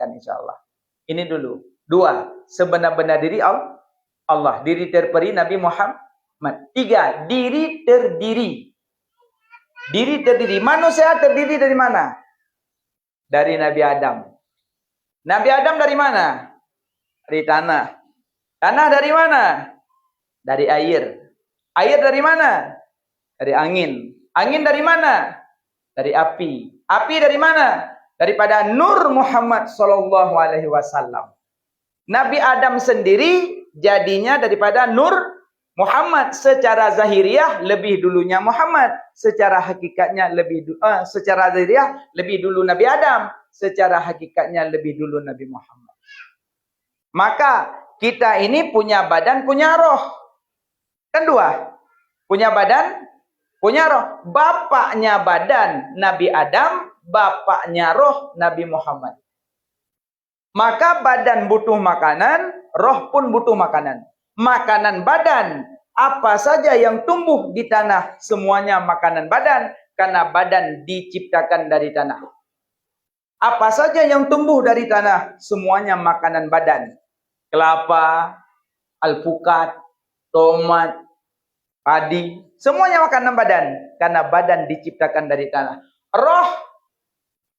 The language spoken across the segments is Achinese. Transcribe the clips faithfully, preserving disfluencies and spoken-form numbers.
Kan, insya Allah. Ini dulu. Dua, sebenar-benar diri Al-, Allah. Diri terperi Nabi Muhammad. Tiga, diri terdiri. Diri terdiri. Manusia terdiri dari mana? Dari Nabi Adam. Nabi Adam dari mana? Dari tanah. Tanah dari mana? Dari air. Air dari mana? Dari angin. Angin dari mana? Dari api. Api dari mana? Daripada Nur Muhammad sallallahu alaihi wasallam. Nabi Adam sendiri jadinya daripada Nur Muhammad. Secara zahiriah lebih dulunya Muhammad, secara hakikatnya lebih du-, eh, secara zahiriah lebih dulu Nabi Adam, secara hakikatnya lebih dulu Nabi Muhammad. Maka kita ini punya badan, punya roh. Kan dua. Punya badan, punya roh. Bapaknya badan Nabi Adam, bapaknya roh Nabi Muhammad. Maka badan butuh makanan, roh pun butuh makanan. Makanan badan, apa saja yang tumbuh di tanah, semuanya makanan badan, karena badan diciptakan dari tanah. Apa saja yang tumbuh dari tanah, semuanya makanan badan. Kelapa, alpukat, tomat, padi, semuanya makanan badan, karena badan diciptakan dari tanah. Roh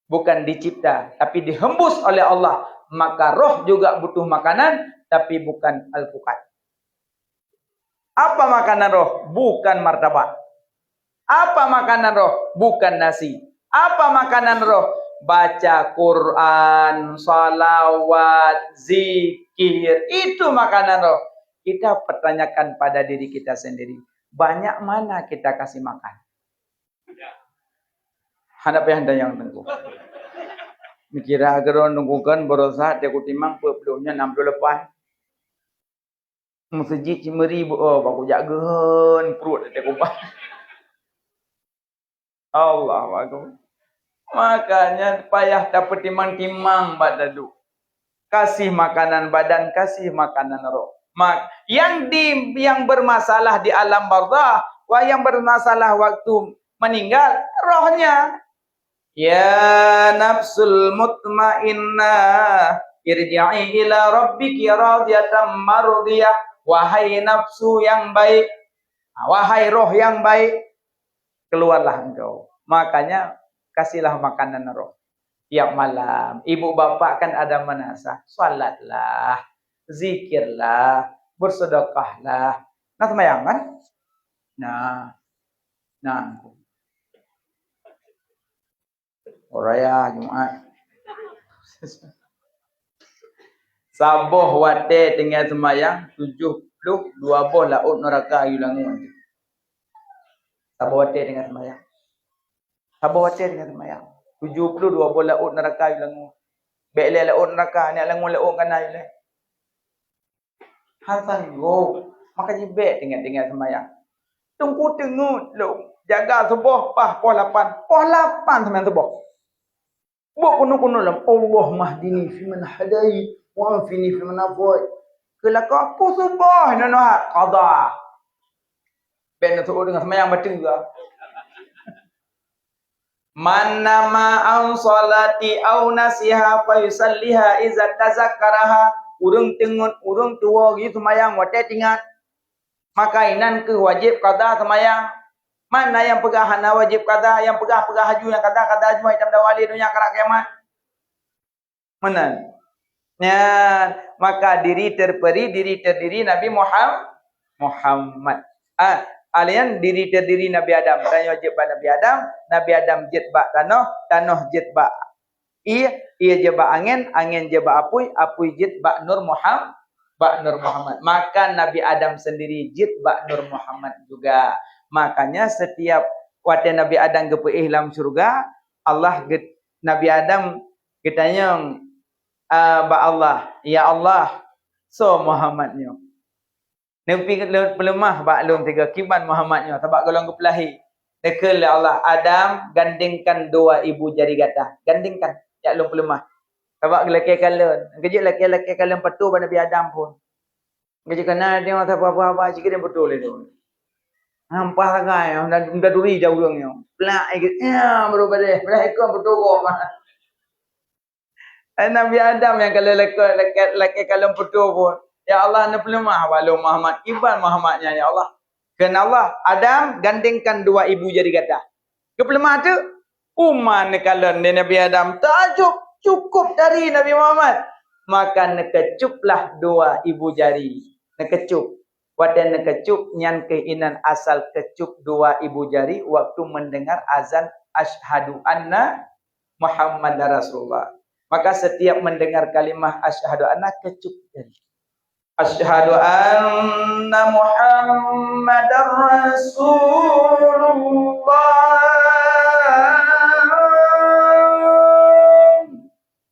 bukan dicipta, tapi dihembus oleh Allah, maka roh juga butuh makanan, tapi bukan alpukat. Apa makanan roh? Bukan martabak. Apa makanan roh? Bukan nasi. Apa makanan roh? Baca Quran, salawat, zikir. Itu makanan roh. Kita pertanyakan pada diri kita sendiri. Banyak mana kita kasih makan? Hana payah tanyong Teungku. Meukira keudroe Teungku kan baroesa teuku timang peuet ploh nyan nam ploh lapan. Meuseujid cit meuri beu-, oh, bak kujak geuhon pruet teuku bah. Allahu Akbar. Makanya payah tapeutimang-timang bak taduek. Kasih makanan badan, kasih makanan roh. Mak-, yang di, yang bermasalah di alam barzah, wah, yang bermasalah waktu meninggal, rohnya. Ya nafsul mutmainnah, irji'i ila rabbiki radiyatan mardiyah. Wahai nafsu yang baik, wahai roh yang baik, keluarlah engkau. Makanya, kasihlah makanan roh. Tiap malam, ibu bapak kan ada manasah, salatlah, zikirlah, bersedekahlah. Nah, sembahyang kan? Nah, nah. Raya Jumat. Saboh watée tinggai seumayang, tujoh ploh dua boh laôt neuraka yue langue. Saboh watée tinggai seumayang. Saboh watée tinggai seumayang, tujoh ploh dua boh laôt neuraka yue langue. Bék lé laôt neuraka, neuk langue laôt kana yue lé. Hana sanggob, maka jibék tinggai-tinggai seumayang. Teungku teungeut lom, jaga suboh paih poh lapan. Poh lapan seumayang suboh. Bôk kunut-kunut lom, "Allahummahdini fiman hadait, wa afini fiman afait." Keulakon poh suboh inoe hat qadha. Bék neuseuôt deungon seumayang bateue. Man nama an salati au nasiha fayusalliha iza tazakkaraha. Ureuëng teungeut, ureuëng tuwoe geuseumayang watée tingat. Maka inan kheueh wajéb qadha seumayang. Mana nyang peugah hana wajéb qadha, nyang peugah-peugah haju nyang qadha, qadha haju hai tam dawa lé donya karab kiamat. Meunan. Nyan, maka diri terperi, diri terdiri Nabi Muham-, Muhammad. Ah, alian diri terdiri Nabi Adam. Tanyoe jeuet bak Nabi Adam, Nabi Adam jeuet bak tanoh, tanoh jeuet bak ié, ié jeuet bak angén, angén jeuet bak apui, apui jeuet bak Nur Muham-, bak Nur Muhammad. Maka Nabi Adam sendiri jeuet bak Nur Muhammad juga. Makanya setiap watée Nabi Adam geupeuéh lam syurga, Allah ge-, Nabi Adam geutanyong, ah, bak Allah, "Ya Allah, soe Muhammad nyoe?" Neupi lôn peuleumah bak lôn sigoe kiban Muhammad nyoe, sabab gohlom geupeulahé. Neukheun lé Allah, "Adam, gandengkan dua ibu jari gata. Gandengkan, jak lôn peuleumah." Sabab geulakée kalon. Geujeuet lakée-lakée kalon peutoe bak Nabi Adam phon. Geujeuet kana teuh masa haba-haba cit keudeh peutoe lé tu. Hampah sagai, dan, dan duri jak ureuëng nyoe. Plak, ikut, ya, baru badeh. Badeh ikon peutoe gob. Hai Nabi Adam nyang ka lheueh lakée, lakée, lakée kalon peutoe phon. Ya Allah, neupeuleumah walong Muhammad, kiban Muhammad nyan, ya Allah. Kheun Allah, "Adam, gandengkan dua ibu jari gata." Geupeuleumah teuk. Uma neukalon lé Nabi Adam, taajub, cukup dari Nabi Muhammad. Maka neukeucuplah dua ibu jari. Neukeucup. Watée neukeucup, nyan keuh inan asal keucup dua ibu jari waktu mendengar azan, "Asyhadu anna Muhammadar Rasulullah." Maka setiap mendengar kalimah asyhadu anna, keucup jari. "Asyhadu anna Muhammadar Rasulullah."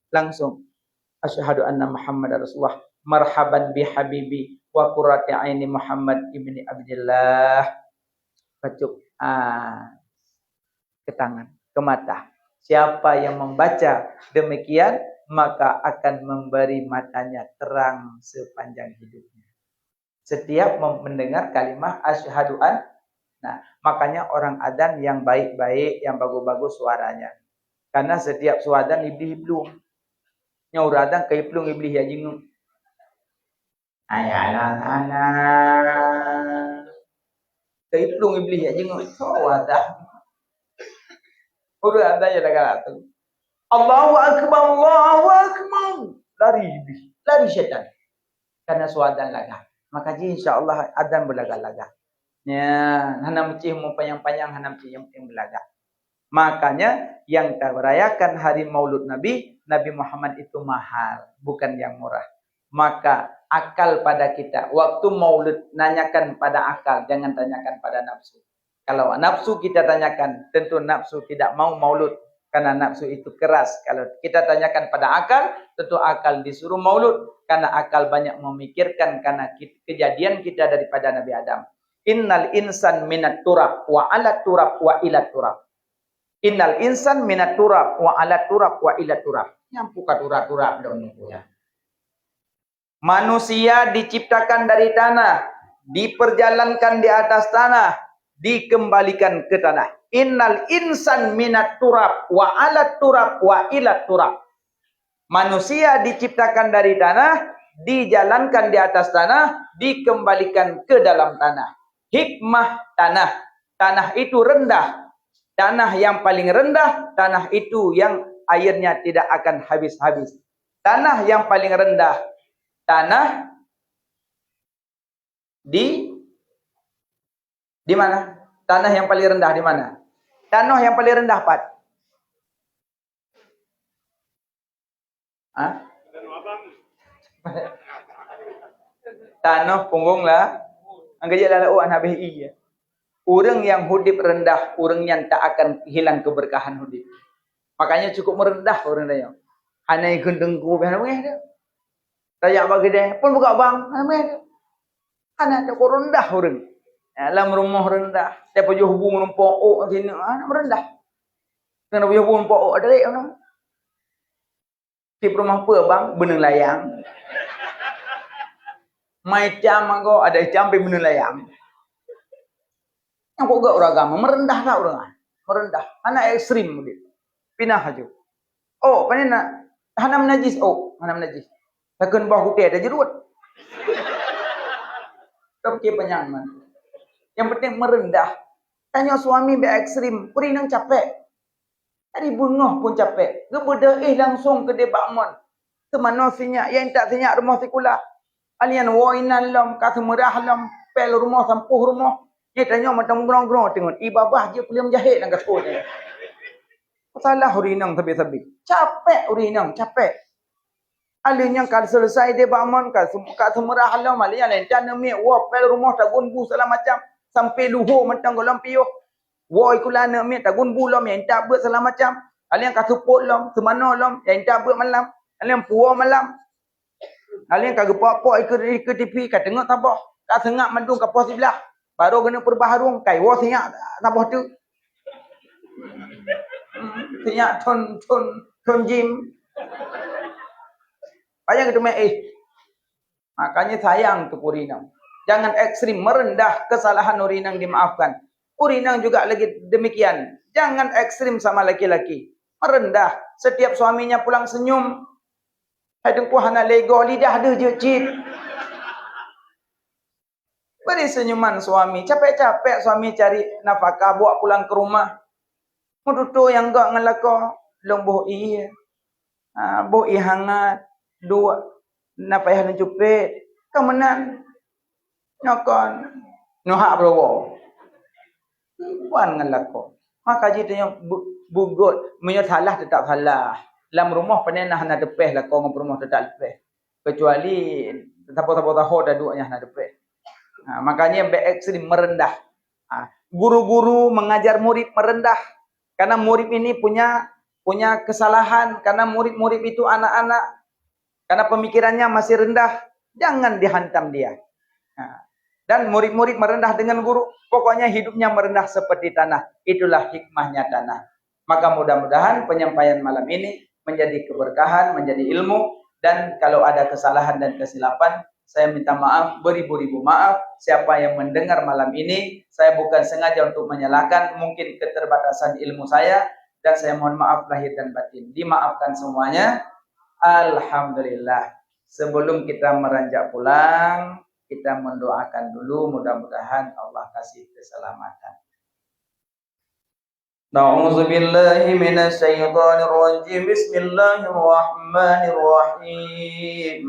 Langsung, "Asyhadu anna Muhammadar Rasulullah. Marhaban bi habibi wa qurrati aini Muhammad ibni Abdillah." Keucup, ah, ke tangan, ke mata. Siapa yang membaca demikian, maka akan memberi matanya terang sepanjang hidupnya. Setiap mem-, mendengar kalimah asyhadu an, nah, makanya orang adzan yang baik-baik, yang bagus-bagus suaranya. Karena setiap su adzan iblih iplueng. Nyoe ureueng adzan ka iplueng iblih ya jinguk. Ayalah sana. Ka iplueng iblih ya jinguk. So wadah. Ureueng adzan ya dah galak tu. Allahu akbar, Allahu akbar. Lari iblih, lari syaitan. Karena su adzan lagak. Maka ji insya Allah adzan beulagak-lagak. Ya, hana meucih mu panyang-panyang, hana meucih yang penting beulagak. Makanya yang kita rayakan hari Maulud Nabi, Nabi Muhammad itu mahal, bukan yang murah. Maka akal pada kita, waktu maulud, tanyakan pada akal, jangan tanyakan pada nafsu. Kalau nafsu kita tanyakan, tentu nafsu tidak mau maulud, karena nafsu itu keras. Kalau kita tanyakan pada akal, tentu akal disuruh maulud, karena akal banyak memikirkan karena ki-, kejadian kita daripada Nabi Adam. "Innal insan minat turab wa alat turab wa ilat turab." "Innal insan minat turab wa alat turab wa ilat turab." Nyang puka turab-turab dong nyoe. Manusia diciptakan dari tanah, diperjalankan di atas tanah, dikembalikan ke tanah. "Innal insan minat turab wa alat turab wa ilat turab." Manusia diciptakan dari tanah, dijalankan di atas tanah, dikembalikan ke dalam tanah. Hikmah tanah. Tanah itu rendah. Tanah yang paling rendah, tanah itu yang airnya tidak akan habis-habis. Tanah yang paling rendah, tanah di, di mana? Tanah yang paling rendah di mana? Tanoh nyang paleng reundah pat? Ha? Tanoh punggong la-, nyang keujeuet lam laôt hana habéh ie. Ureuëng nyang udeb reundah, ureuëng nyan tak akan hilang keubeurkahan udeb. Makanya cukup meureundah ureuëng tanyoe. Hana ikheun teungku, hana beungéh teuh. Tajak bak keudè, phon buka bank, hana beungéh teuh. Hana teuh, reundah ureuëng. Ya, lam rumoh reundah. Tapajoh bu meurumpok ôk sineuk, hana meureundah. Keuneuk pajoh bu meurumpok ôk, ada lé ureuëng. Di peurumoh peue bang, beuneung layang. Mai cam anggo, ada cam pih beuneung layang. Nyang kok gak ureuëng agama, meureundah that ureuëng ah. Meureundah. Hana ekstrem udeb. Pinah laju. Oh, pane na, hana meunajis. Oh, hana meunajis. Takheun boh kuté ada jeurut. Tapi panyang man. Yang penting meureundah. Tanyoe suami bèk ekstrem, ureuëng nyang capek. Tadi beungoh phon capek, geubeudôh éh langsong keudéh bak mon. Teumanoe sinyak, ya intat sinyak rumoh sikula. Alian woe inan lom, ka seumeurah lom, pél rumoh, sampôh rumoh. Nyan tanyoe mantong grong-grong teungon, i babah jeuet peuleuem jahét lam gasoe nyan. Salah ureuëng inong sabe-sabe. Capek ureuëng inong, capek. Aleuh nyan ka seuleusai deh bak mon, ka sem-, ka seumeurah lom, aleuh nyan lentang neumik, woe pél rumoh tagun bu segala macam, sampai luho mantong gohlom piôh. Woe sikula neumik tagun bu lom, ya intat beuet segala macam. Aleuh nyan ka seupôt lom, seumanoe lom, ya intat beuet malam. Aleuh nyan puwoe malam. Aleuh nyan ka geupok-pok ikeue, ikeue T V, ka teungeut saboh, ka seungab mandum ka poh siblaih. Baru keuneuk peureubahareueng, kai woe sinyak saboh teuk. Sinyak thon, thon, thon jim. Payah geuteumé éh. Makanya sayang tu ureuëng inong. Jangan ekstrem, meureundah, kesalahan ureuëng inong dimaafkan. Ureuëng inong juga lagi demikian. Jangan ekstrem sama laki-laki. Meureundah. Setiap suaminya pulang senyum. Hai teungku hana lego lidah deuh jeuet cit. Beri senyuman suami, capek-capek suami cari nafkah bawa pulang ke rumah. Meututoe nyang gok ngon lakoe, lôn boh ié. Ha, boh ié hangat, duek, na payah lôn cupet. Ka meunan. Nyoe kon, nyoe hak beureuwoe. Wan ngon lakoe. Maka jih tanyoe bu-, bugot, meunyoe salah teutap salah. Lam rumoh pane na hana teupeh lakoe ngon peurumoh teutap leupeh. Kecuali sapo-sapo taho taduek nyang hana teupeh. Ha, makanya bèk ekstrem, merendah. Ha, guru-guru mengajar murid merendah. Karena murid ini punya, punya kesalahan, karena murid-murid itu anak-anak, karena pemikirannya masih rendah, jangan dihantam dia. Ha. Dan murid-murid merendah dengan guru, pokoknya hidupnya merendah seperti tanah. Itulah hikmahnya tanah. Maka mudah-mudahan penyampaian malam ini menjadi keberkahan, menjadi ilmu, dan kalau ada kesalahan dan kesilapan, saya minta maaf beribu-ribu maaf. Siapa yang mendengar malam ini, saya bukan sengaja untuk menyalahkan, mungkin keterbatasan ilmu saya, dan saya mohon maaf lahir dan batin. Dimaafkan semuanya. Alhamdulillah. Sebelum kita meranjak pulang, kita mendoakan dulu, mudah-mudahan Allah kasih keselamatan. أعوذ بالله من الشيطان الرجيم. بسم الله الرحمن الرحيم.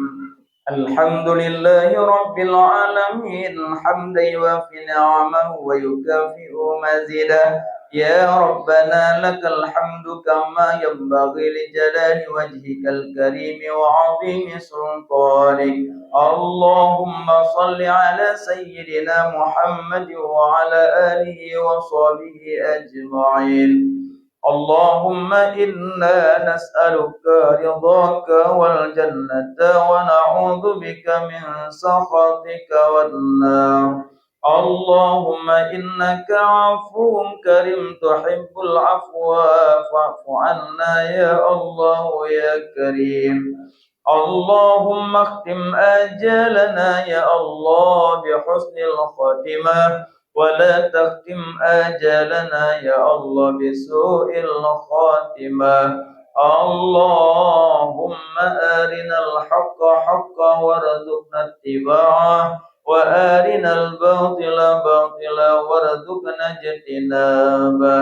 الحمد لله رب العالمين، حمدا يوافي نعمه ويكافئ مزيده. يا ربنا لك الحمد كما ينبغي لجلال وجهك الكريم وعظيم سلطانك. اللهم صل على سيدنا محمد وعلى آله وصحبه أجمعين. اللهم إنا نسألك رضاك والجنة ونعوذ بك من سخطك والنار. اللهم إنك عفو كريم تحب العفو فاعف عنا يا الله يا كريم. اللهم اختم آجالنا يا الله بحسن الخاتمة، ولا تختم آجالنا يا الله بسوء الخاتمة. اللهم أرنا الحق حقا وارزقنا اتباعه، وأرنا الباطل باطلا وارزقنا اجتنابه.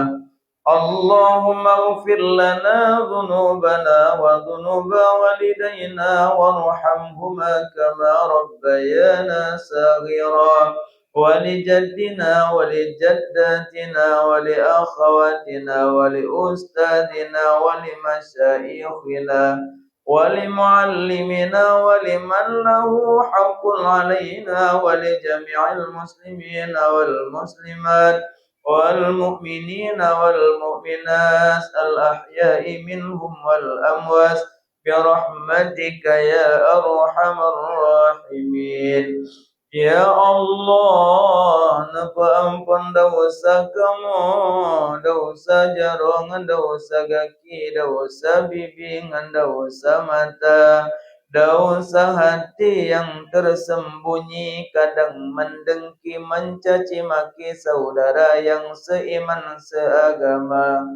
اللهم اغفر لنا ذنوبنا وذنوب والدينا وارحمهما كما ربيانا صغيرا، ولجدنا ولجداتنا ولأخواتنا ولأستاذنا ولمشايخنا ولمعلمنا ولمن له حق علينا ولجميع المسلمين والمسلمات والمؤمنين والمؤمنات الأحياء منهم والأموات برحمتك يا أرحم الراحمين. Ya Allah, neupeuamphon desya kamoe, desya jaroe ngon desya gaki, desya bibi ngon desya mata, desya hati nyang tersembunyi, kadang mendengki, mencaci maki saudara nyang seiman seagama.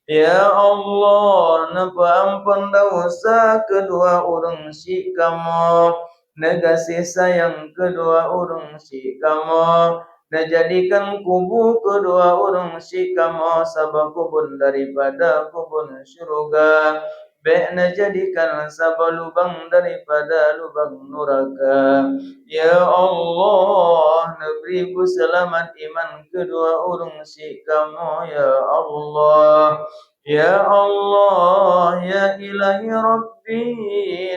Ya Allah, neupeuamphon desya keudua ureuëng syik kamoe, neugaséh sayang keudua ureuëng syik kamoe, neujadikan kubu keudua ureuëng syik kamoe saboh kubun daripada kubun syeuruga. Bék neujadikan saboh lubang daripada lubang nuraka. Ya Allah, neubri beuseulamat iman keudua ureuëng syik kamoe, ya Allah. Ya Allah, ya Ilahi Rabbi,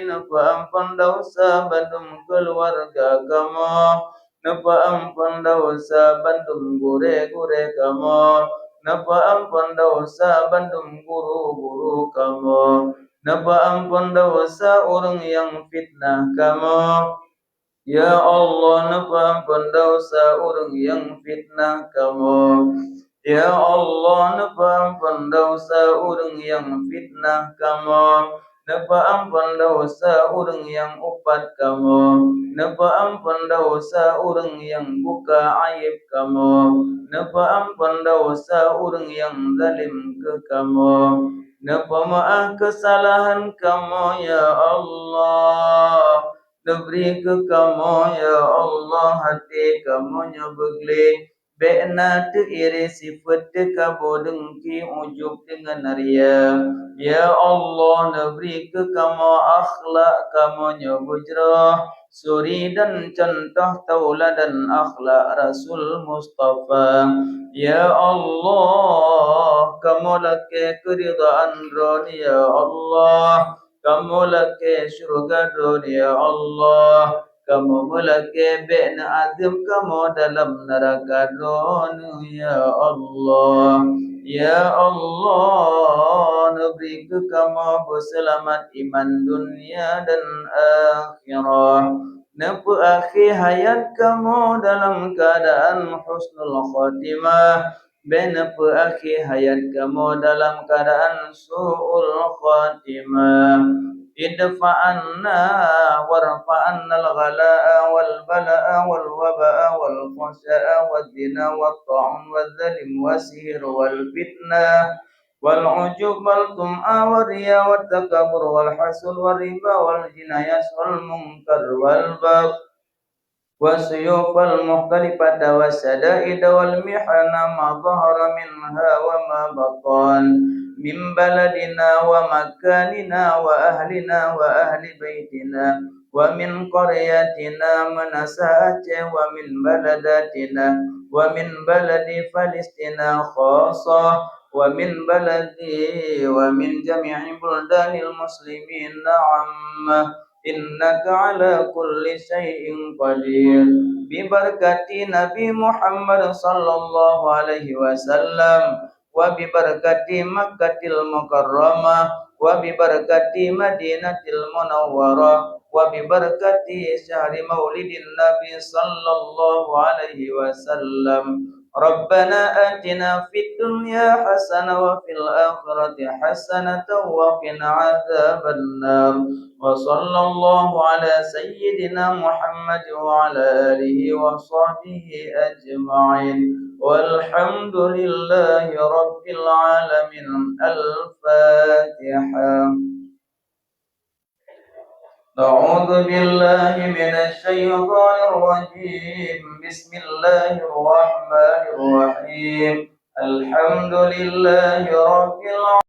neupeuamphon desya bandum keuluwarga kamoe, neupeuamphon desya bandum gurée-gurée kamoe, neupeuamphon desya bandum guru-guru kamoe, neupeuamphon desya ureuëng nyang fitnah kamoe. Ya Allah, neupeuamphon desya ureuëng nyang fitnah kamoe. Ya Allah, neupeuamphon desya ureuëng nyang fitnah kamoe. Neupeuamphon desya ureuëng nyang upat kamoe. Neupeuamphon desya ureuëng nyang buka aéb kamoe. Neupeuamphon desya ureuëng nyang zalem keu kamoe. Neupeumaáh keusalahan kamoe, ya Allah. Neubri keu kamoe, ya Allah, até kamoe nyoe beugleh. Bék na teuiré sifeuet, teukabô, deungki, ujub deungon ria. Ya Allah, neubri keu kamoe akhlak kamoe nyoe beujroh, suri dan cuntoh tauladan akhlak Rasul Mustafa. Ya Allah, kamoe lakée keuridaan Droeneuh, ya Allah. Kamoe lakée syeuruga Droeneuh, ya Allah. Kamoe meulakée bék neuazeueb kamoe dalam neuraka Droeneuh, ya Allah. Ya Allah, neubri keu kamoe beuseulamat iman dunia dan akhirat. Neupeuakhé hayat kamoe dalam keuadaan husnul khatimah. Bék neupeuakhé hayat kamoe dalam keuadaan su'ul khatimah. Idfa 'anna warfa 'annal ghala'a wal bala'a wal waba'a wal fahsya'a waz zina wat ta'un waz zalim was sihir wal fitnah wal 'ujub wal tum'a war riya wat takabur wal hasud war riba wal jinayas wal munkar wal bagh والسيوف المختلفة والشدائد والمحن ما ظهر منها وما بطن، من بلدنا ومكاننا وأهلنا وأهل بيتنا ومن قريتنا منسى Aceh ومن بلداتنا ومن بلد فلسطين خاصة ومن بلدي ومن جميع بلدان المسلمين عامة. إنك على كل شيء قدير. ببركة نبي محمد صلى الله عليه وسلم، وببركة مكة المكرمة، وببركة مدينة المنورة، وببركة شهر مولد النبي صلى الله عليه وسلم. ربنا آتنا في الدنيا حسنة وفي الآخرة حسنة وقنا عذاب النار. وصلى الله على سيدنا محمد وعلى آله وصحبه أجمعين. والحمد لله رب العالمين. الفاتحة. أعوذ بالله من الشيطان الرجيم. بسم الله الرحمن الرحيم. الحمد لله رب العالمين.